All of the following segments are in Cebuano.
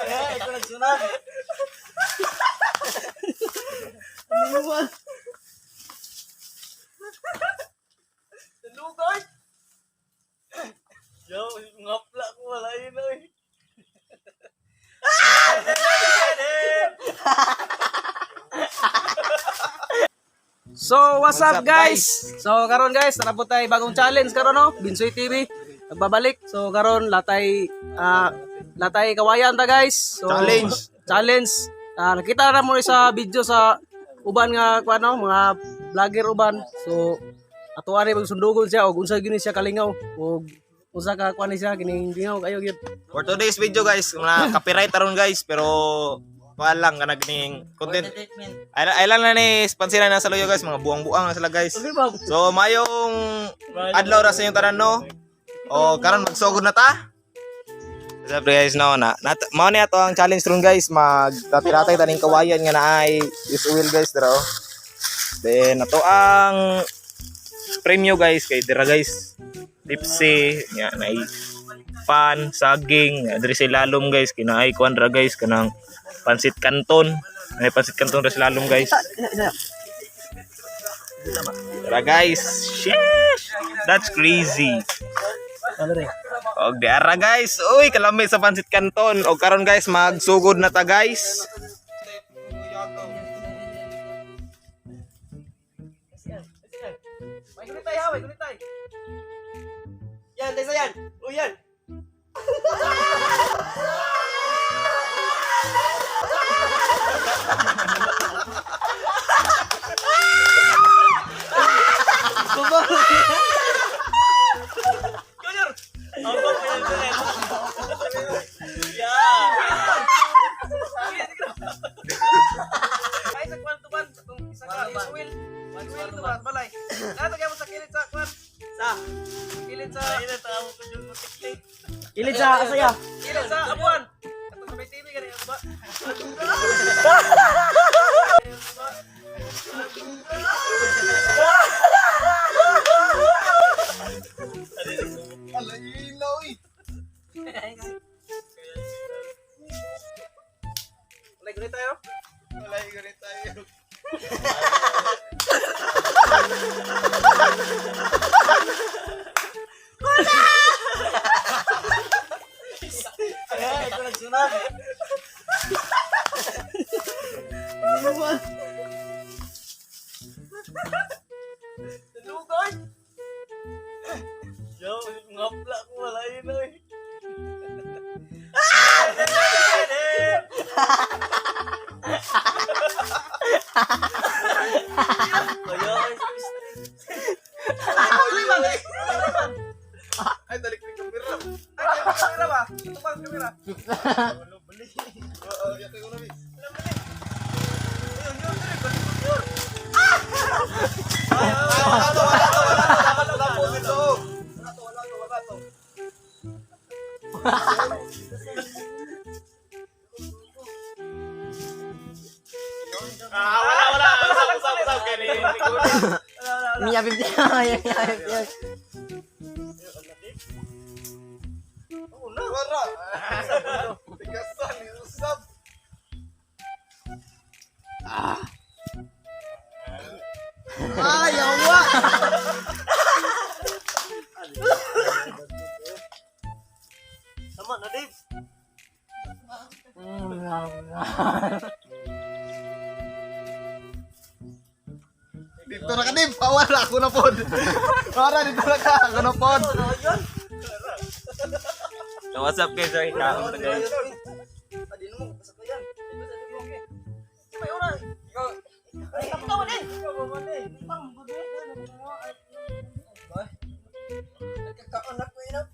Ay, ito nagsunod. Lugay! Yo, ngapla ko wala yun oy. So, what's up, guys? So, karon guys, tara po tayo bagong challenge karon no, Binsoy TV. Nagbabalik. So, karon latay latay kawayan ta, guys. So, Challenge. Challenge. Nakita na mo ni sa video sa uban nga kuan no, mga vlogger uban. So, ato ani magsundugon siya og unsa gyud ni siya kalingaw og unsa ka kuan ni siya kining lingaw kayo gyud. For today's video guys, mga copyright aron guys, pero kuan lang kanag ning content. Ay, ay lang na ni sponsor na sa luyo guys, mga buang-buang na sila guys. So mayong adlaw ra sa inyong tanan no. O karon magsugod na ta. Siyempre guys no na, nat, mao ni ato ang challenge ron guys, magratay taning kawayan nga naay is oil guys dira oh. Then ato ang premyo guys kay dira guys. Tipsy, nya naay pan, saging, diri sa ilalom guys, kinaay kuan ra guys kanang pansit canton. Ay pansit canton ra sa ilalom guys. Tara guys. Sheesh! That's crazy. Og diara guys. Uy, kalami sa pansit canton. Og karon guys, magsugod na ta guys. May gunitay ha, may gunitay. Yan, tesa yan. Uy, yan. Ay sa kwan tuban, itong isa ka is will. Is will tuban balay. Nato gyud mo sa kilid sa kwan. Sa. Kilid sa Kilid sa asaya. kilid sa abuan. Ato sa may TV gani ba? Walay gunit tayo. Walay ganit tayo. Ay, ito nagsunod. Lugay. Yo, ngapla ko wala yun oy. Ay, dalik ni kamera. Ay, kamera ba? Ito ba ang kamera? Oo, yatay ko na bis. Ah, wala, wala. Usap, usap, usap. Ganun. Miya 50. Miya 50. Wala. Tigasan, usap. Ay, yawa. Tama na, Dave. Dito na ka, Dave. Ah, wala. Ako na pod. Wala, dito na ka. Ako na pod. So, what's up guys? Sorry, kaon ta guys. Adin mo, basta ko yan. May ura. Ay, ikaw man eh. Ikaw man eh. Nagkakaanak ko yun.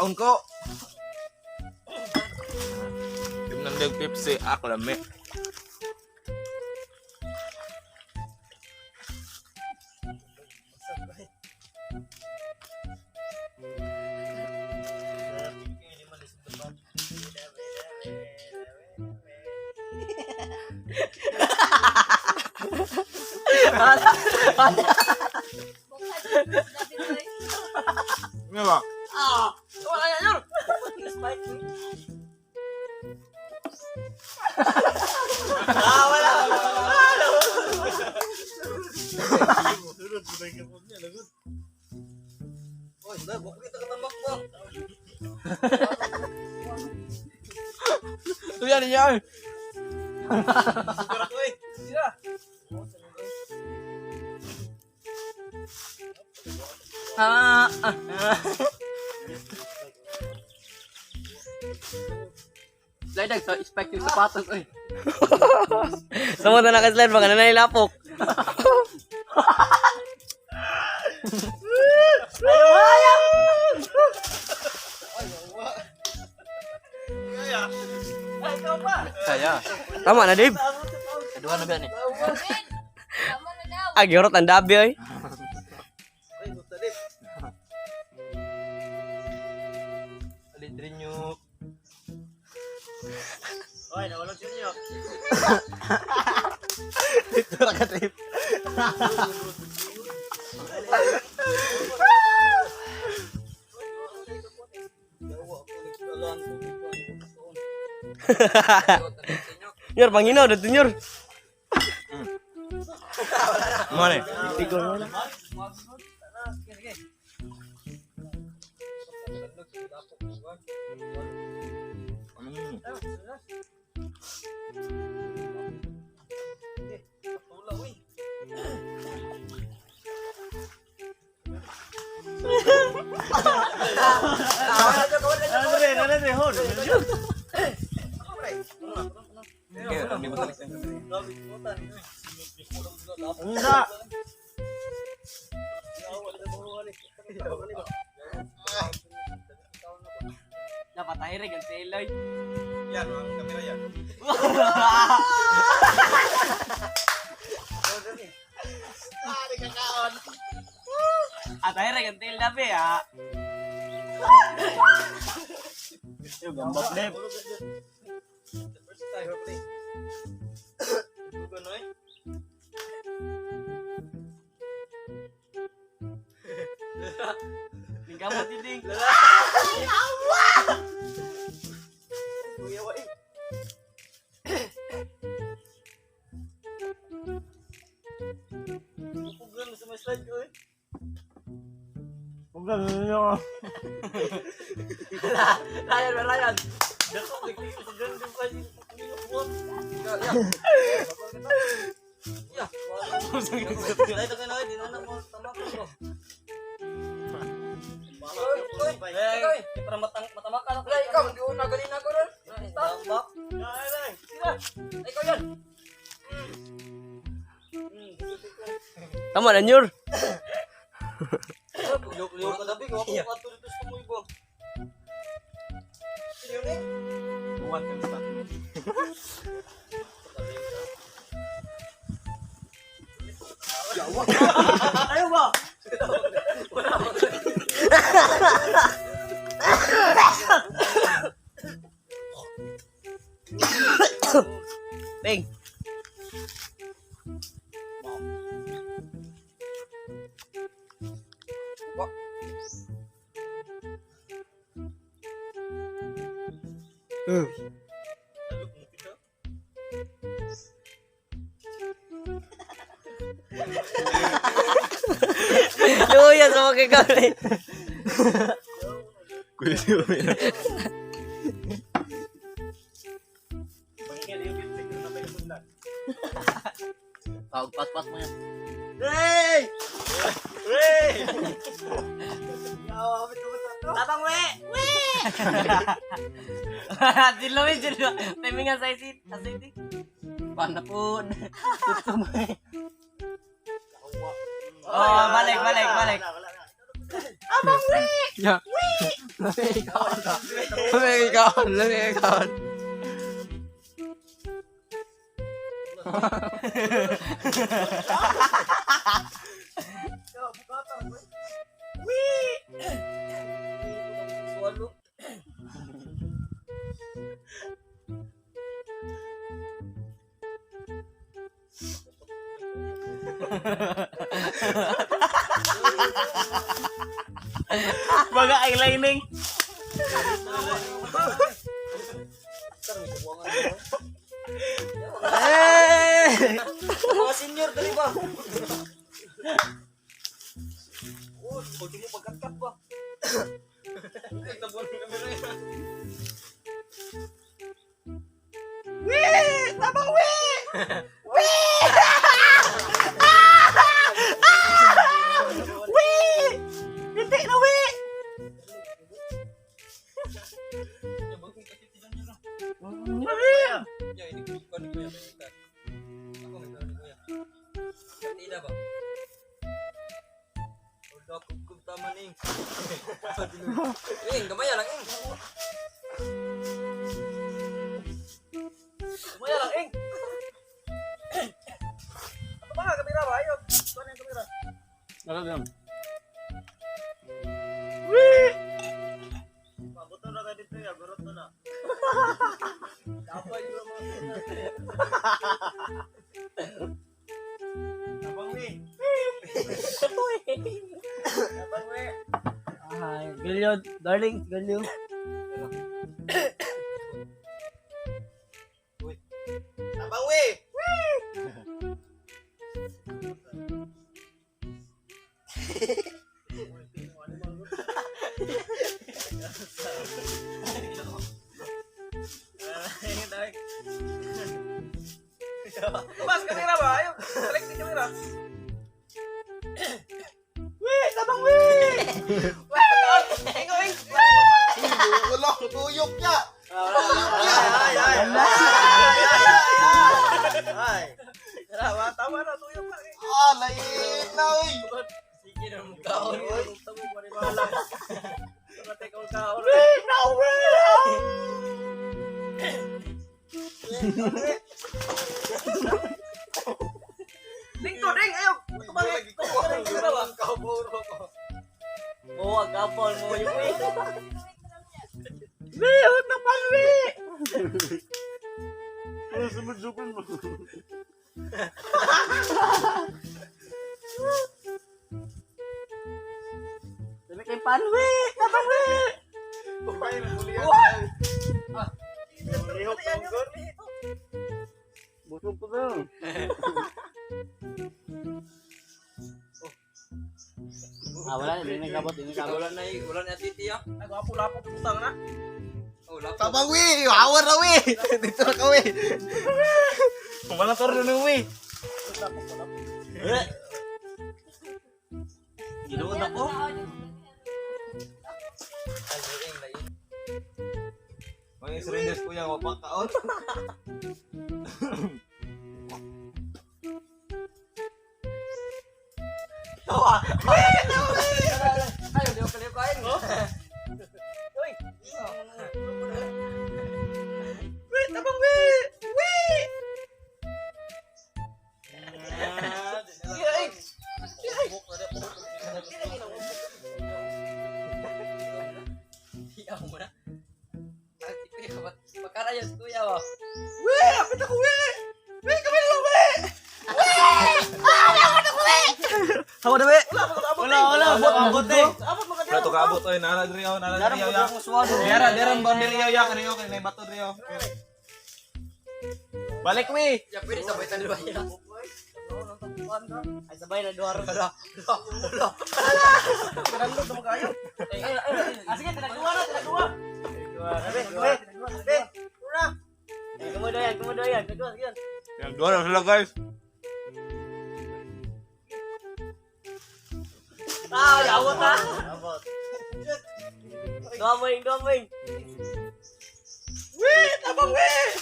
Kaon ko. Tingnan dag Pepsi, aklame. Ano ba? Wala yan yun. Oy, ba, bukit ka tamak mo. Tuyan niya. Super ako eh. Sila. Ah, ah, ah. Slide sa spike yung sapatos oy. Sama na naka-slide baka na nilapok. Kaya. Tama na, Dave. Kaduha na ba ni? Tama na daw. Ah, giurot ang dabi oy. Alit rin yung. Oy, nawala siya niyo. Dito ra ka trip. Nyor, panginaw dito nyor. Mo ni. Napatay rin ang tiloy. Yan, ang kamera yan. Atay rin ang til dabi ah. Gambak dep. Lingkamot ding. Ryan, Ryan. Para matang matamakan ako. Ikaw, hindi ko nagaling ako ron. Tambak. Ikaw yan. Tama na nyor. Liyok-liyok ka dabi, ako ka dito sa mo ibo. Sino ni? Buwan kang stop. Ayaw ba? Ping. Luya sa mga kagawin. Tawag pas-pas mo yan. Ray! Ray! Tabang we! We! Diluwi, diluwi. Timingan sa isit. Sa isit. Panapon. Tutumay. Oh, balik, balik, balik. Abang we! Ya. Lami ikaw. Lami ikaw. Lami ikaw. Baga eyelining. Eh! Mga senior dali ba? Oh, pwede mo pagkat ba? Ing, gamay lang ing. Gamay lang ing. Ato ba nga kamera ba? Ayo, kuan ang kamera. Ay, galyo, darling, galyo. Tabang we. Tumas kamera ba? Ayo, balik di kamera. Wee, tabang wee. Wala, tuyok niya. Tuyok niya. Ay, ay, ay. Tama, tama na tuyok na. eh. Ah, lain na oy. Sige na mo kaon. Tamo pa rin wala. Tama take all kaon. Ding to ding ayo. Tubang tubang kamera ba? Mo agapol mo yung eh. Wee, huwag na pan wee. Dami kay panwi, tabang wi. Busog ko ba? Ah, wala na, hindi kabot, hindi kabot. Wala na, wala na titi ah. Ay, gwapo lapo putang na. Oh, lapo. Tabang we, awar na we. Dito na ka we. Wala ka rin we. Eh. Ginuod ako. Mga surrenders ko yan, wapak kaon. Ay, hindi ko kalipain. Uy. Wee, tabang wee. Wee. Sige, ay. Iyaw mo na. Ay, kuya, ba't pagkarayos, kuya ba? Wee, apit ako wee. Wee, kami na lang wee. Wee! Ah, wala ko wee. Hawa na, we. Wala pa abot. Wala, wala, abot, abot eh. Abot mga Wala to kaabot oy, nara diri oh, nara Darang diri ko ya. akong swado. Dera, dera ang boundary ya, kani okay, may bato diri oh. Balik we. Ya, pwede sabay tayo ba yan? Ay, sabay na duha ron. Wala, wala, wala. Kanalog na magayo. Ay, ay, ay. Ah, sige, tinagduwa na, tinagduwa. Sabi, sabi. Ay, kumudo yan, kumudo yan. Kumudo yan. Yang dua na sila guys. Ah, awat ah. Duha mo yung, duha mo yung. Wee, tabang wee.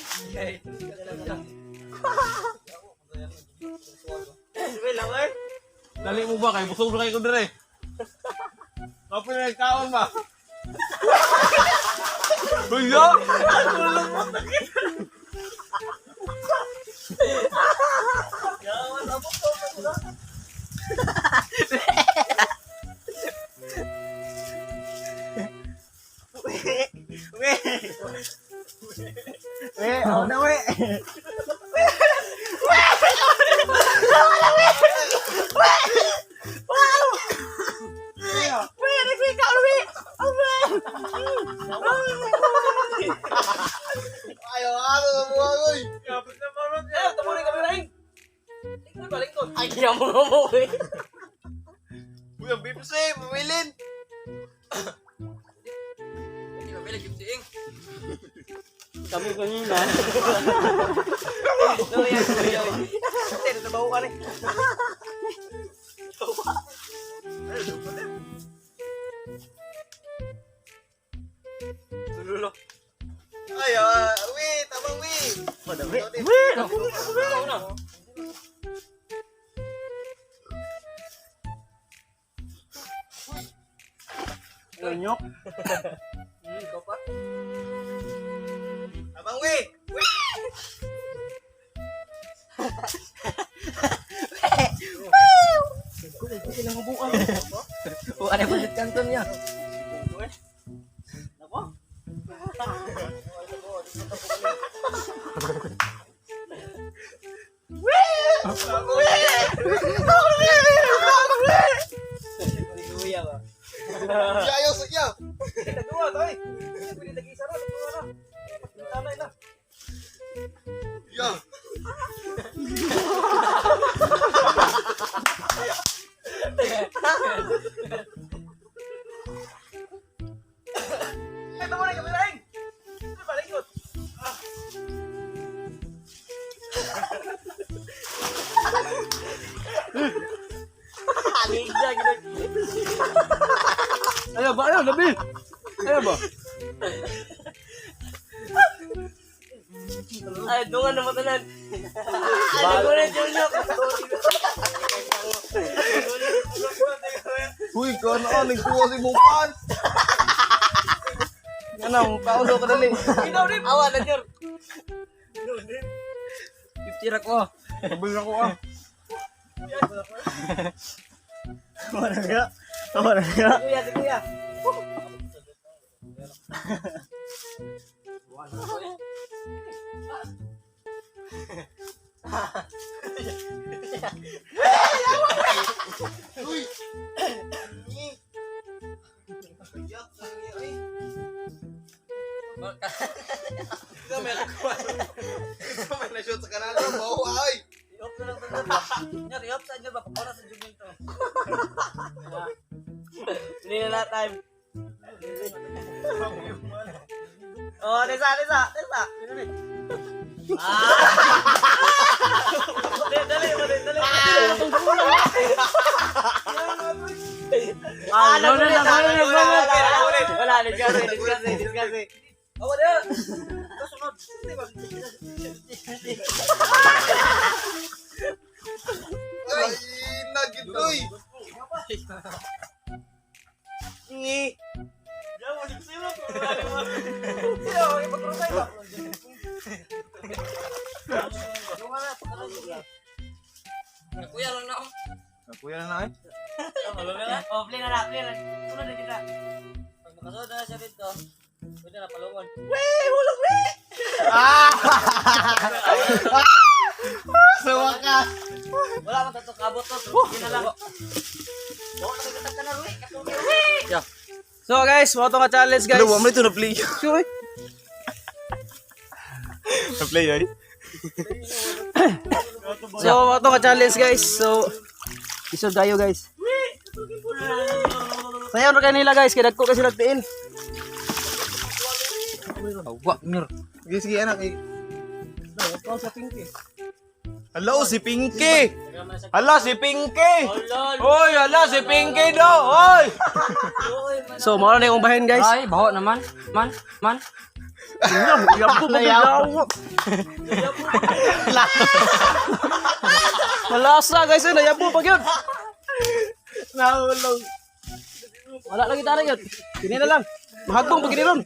Sabi lang, eh. Dali mo ba kay busog na kay ko dire. Kapo na nagkaon ba? Huyo! We, oh na we. Ayaw, ano na buha ko eh. Eh, tamo ni kami laing. Lingkod ba lingkod? Ay, kaya mo mo eh. Uy, ang BPC, pumilin! Hindi ba bilag yung tiing? Kami kanina. Sorry, sorry. Kasi nabaho ka ni. Lululo. Ay, ah, uwi, tamang uwi. We, Ikaw na. Nyok. Ikaw pa. Tamang uwi! O, ano ba yung kanton niya? Kuya ba? Siya, ayaw, siya! Nagduwa to eh. Pwede nag-isa ra, nagduwa na. Tanay na. Ya! Ay, tamo ni kami laing. Lingkod ba lingkod? Ninja, gina. Ayaw ba? Ayaw, labi. Ayaw ba? Ay, dungan na matalan. Ay, nagulit yung nyok. Uy, kana, nagkuha si Mukan! Ano, paulo ka dali. Ikaw din. Awa na nyor. 50 ra ko. Kabal ako ah. Wala na. Wala na. Kuya, si kuya. Uy! Ayak, ay. Ikaw may nakuha. Ikaw may na-shoot sa kanal. Bawo ay! I-off na lang to. Nyor, i-off sa inyo ba? Pakora sa jugin to. Hindi na lahat time. Oh, nesa, nesa, nesa. Ah! Dali, dali, dali, dali. Ah, nagulit, nagulit, nagulit. Wala, discuss, discuss, discuss. Awa na. Kasunod. Hindi ba? Ay, nagitoy! Ngi. Sino? Ipagrusay ba? Kuya lang na ako. Kuya na na eh. Oh, play na na, play na. Sunod na kita. Pag makasunod na siya dito, pwede na palungon. Sa wakas! Wala man tato kabot to. Sige na lang. Oh, nakikita ka na, Rui. So guys, mo to ka challenge guys. Ano, ito na-play. Sure. eh. Na-play ay? So, mo to ka challenge guys. So, isod tayo guys. Sayaw na kanila guys, kay dagko kasi nagtiin. Awa, nyor. Sige, sige anak. Eh. Ikaw sa Pinky. Hala, oh, si Pinky! Hala, si Pinky! Lol. Hoy, hala, si Pinky do! Hoy! So, mao na yung bahin guys. Ay, baho naman. Man, man. Yabo pa yawo. Malasa guys, eh, nayabo pa gyud. Nahulog. Wala lagi tara yun. Kini na lang. Mahagbong pag ron.